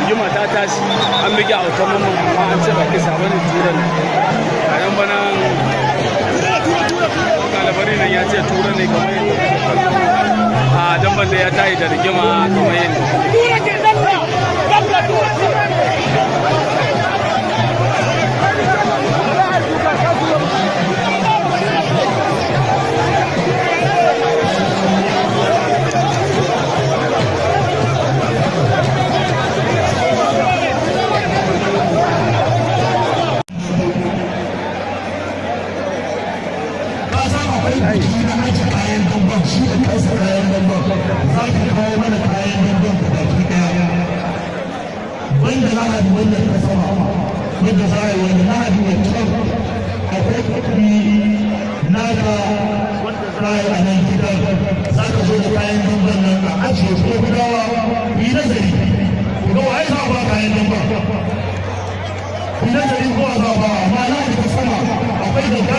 Rigima ta tashi, an bige Autan Mamman, amma an ce ba kisa bane, tura ne. A nan bana kalabari nan ya ce tura ne. Kamar yadda kuke kallo, a damban da ya tayi da rigima kamar yadda kuke. Ka san akwai biki na aji kayan damban, shi da kansa kayan damban. Za ka kawo mana kayan damban ka baki daya, banda Lahadi wannan ta sama wanda za a yi, wanda Lahadi wancan akwai kuɗi naka wanda za a yi a nan gidan. Za ka zo da kayan damban nan a ajiye ko gudawa. Ku yi nazari ku ga waye za a ba kayan damban. Ku yi nazari ko a za a ba, amma Lahadi ta sama akwai gaggawa.